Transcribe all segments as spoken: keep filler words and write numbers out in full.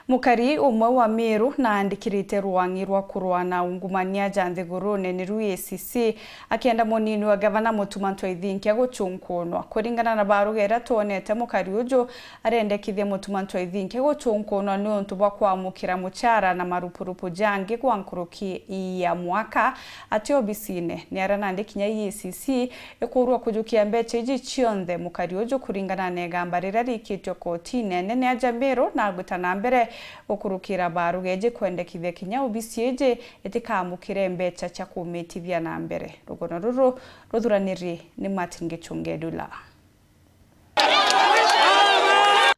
Mukari umwe wa Meru naandikirite rwang'i rwa kurwa na ungumania ja nthigurune niru E A C C, akienda munini wa gavana Mutuma M'Ethingia guchunkunwa. Kuringana na baruga iria twonete, mukari uju arendekithia Mutuma M'Ethingia guchunkunwa niuntu bwa kwamukira muchara na marupurupu jangi gwa nkuruki ya mwaka ati obisine. Ni aria nandi kinya E A C C ikurwa kujukia mbecha iji cionthe. Mukari uju, kuringana na igamba riria rikitwe kotine nene ya Meru, nagwita na mbere gukurukira baruga iji kwendekithia kinya obisi iji itikamukire mbecha cia kumitithia na mbere. Rugono ruru ruthuraniri ni Martin Gichunge Dula.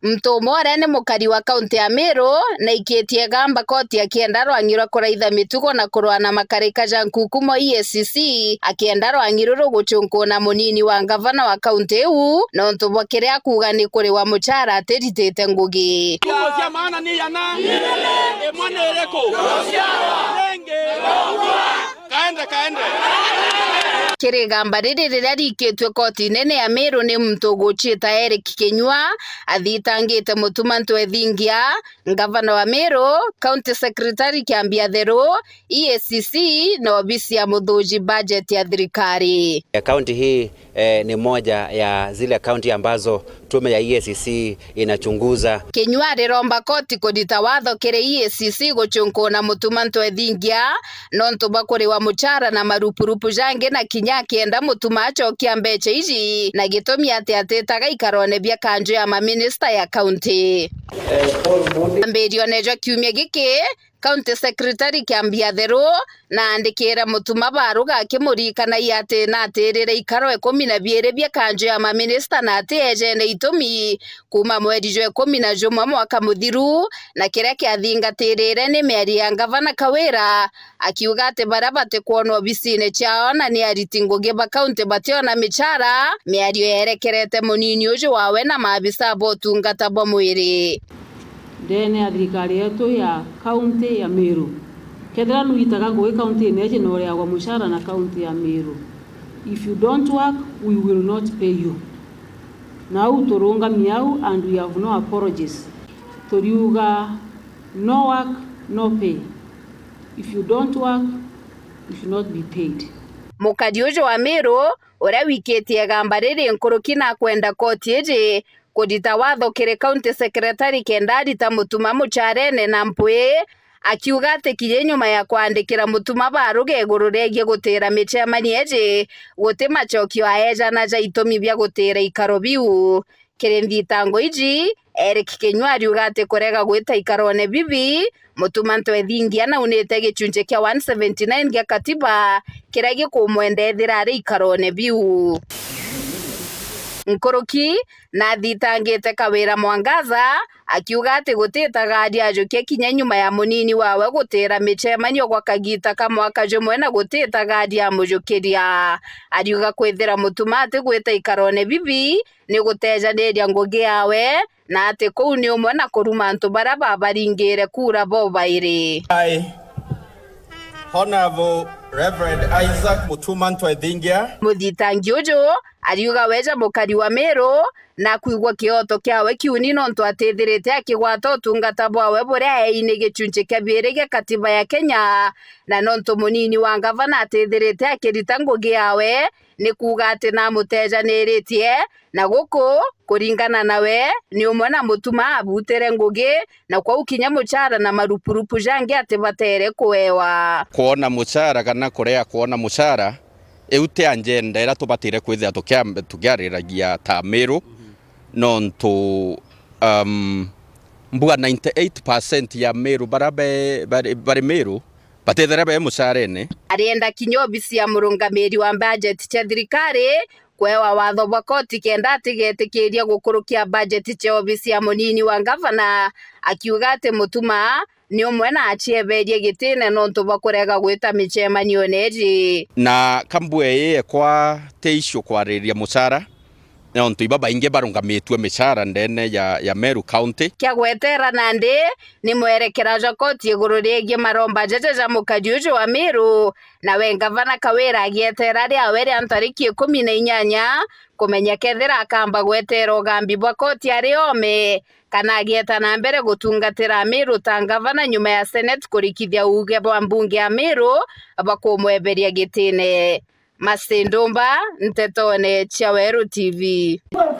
Muntu umwe uria ni mukari wa kaunti ya Meru naikitie gamba koti akienda rwang'i rwa kuraitha mitugo na kurwa na makarika ja nkukumo E A C C, akienda rwang'i ruru guchunkuna munini wa ngavana wa kaunti iu nontu bwa kiria akuuga ni kuriwa muchara atiritite ngugi. Nguo cia maana ni ana. Imwe ni iriku? Ringi. Kaende, kaende. Kiri gamba riri riria rikitwe koti nene ya Meru ni muntu uguchita Eric Kinyua, athitangite Mutuma M'Ethingia, ngavana wa Meru, county secretary Kiambi Atheru, E A C C na obisi ya muthuji budget ya thirikari. Kaunti hii, eh, ni moja ya zile kaunti ambazo tume ya E A C C inachunguza. Kinyua ariromba koti kurita watho kiri E A C C guchunkuna Mutuma M'Ethingia nontu bwa kuriwa muchara na marupurupu jangi, na kinya akienda Mutuma acokia mbecha iji, na gitumi ati atitaga ikarone bia kanju ya maminista ya kaunti. Ambirione jwa kiumia giki, County Secretary Kiambi Atheru naandikire Mutuma baruga akimuririkanagia ati natirire ikaro ikumi na biiri bia kanju ya maminista na ati ejene itumi kuuma mweri jwa ikumi na jumwe mwaka muthiru, na kiria kiathingatirire ni miario ya ngavana Kawira, akiuga ati baria batikwonwa obisine ciao na ni ariti ngugi ba kaunti bationa michara. Miario yerekerete munini uju wawe na maabisa ba utungata bwa mwiri. Ndene ya thirikari yetu ya kaunti ya Meru. Kethira nwitaga ngugi kaunti-ini iji, nureagwa muchara na kaunti ya Meru. If you don't work, we will not pay you. Na au turungami au, and we have no apologies. Turiuga, no work, no pay. If you don't work, you should not be paid. Mukari uju wa Meru, uria wikitie igamba riri nkuruki, nakwenda koti iji kurita watho kiri county secretary kenda arita Mutuma mucharene na mpwi, akiuga ati kinya nyuma ya kwandikira Mutuma baruga iguru riegie gutira micemanio iji, guti macokio aejana ja itumi bia gutira ikaro biu. Kiri nthitango iji, Eric Kinyua ariuga ati kurega gwita ikarone bibi, Mutuma M'Ethingia naunite gichunchi kia one seventy nine gia katiba kiria gikumwenda ethira ari ikarone biu. Nkuruki, nathitangite Kawira Mwangaza, akiuga ati gutitaga ari ajukia kinya nyuma ya munini wawe gutira micemanio gwa kagita ka mwaka jumwe na gutitaga ari amujukiria. Ariuga kwithira Mutuma ati gwita ikarone bibi ni gutejaniria ngugi yawe, na ati kuu ni umwe na kuruma antu baria babaringire kura bo bairi. I, Honorable Reverend Isaac Mutuma M'Ethingia. Muthitangi uju ariuga weja mukari wa Meru na kwigua kioto kiawe kiuni nontu atithirite akigwata utungata bwawe buria eei ni gichunchi kia biiri gia katiba ya Kenya, na nontu munini wa ngavana atithirite akirita ngugi yawe, ni kuuga ati namutejaniritie, na guku, kuringana nawe, ni umwe na Mutuma abutire ngugi, na kwou kinya muchara na marupurupu jangi ati batere kuewa. Kwona muchara kana kurea kwona muchara, iu ti agenda iria tubatire kwithira tukia-, tukiariragia ta Meru, nontu, um, mbua ninety eight percent ya Meru baria be-, bari, bari Meru, batithira be mucarene. Arienda kinya obisi ya murungamiri wa bajeti cia thirikari kwewa watho bwa koti kenda atigetikiria gukurukia bajeti cia obisi ya munini wa ngavana, akiuga ati Mutuma ni umwe na acieberie gitine nontu bwa kurega gwita micemanione iji. Na kambue ii ekwa ti issue kwariria mucara, nontu ibabaingi barungamitue micara ndene ya, ya Meru County. Kia gwetera nandi ni mwerekera jwa koti iguru riegie maromba jaja ja mukari uju wa Meru, nawe ngavana Kawira agietera riawe ria ntariki ikumi na inyanya kumenya kethira akamba gwetera ugambi bwa koti ari ome, kana agieta na mbere gutungatira Amiru ta ngavana nyuma ya Senate kurikithia uuge bwa mbunge ya Amiru bwa kumweberia gitine. Mercy Ndumba, Ntetone cia Weru T V.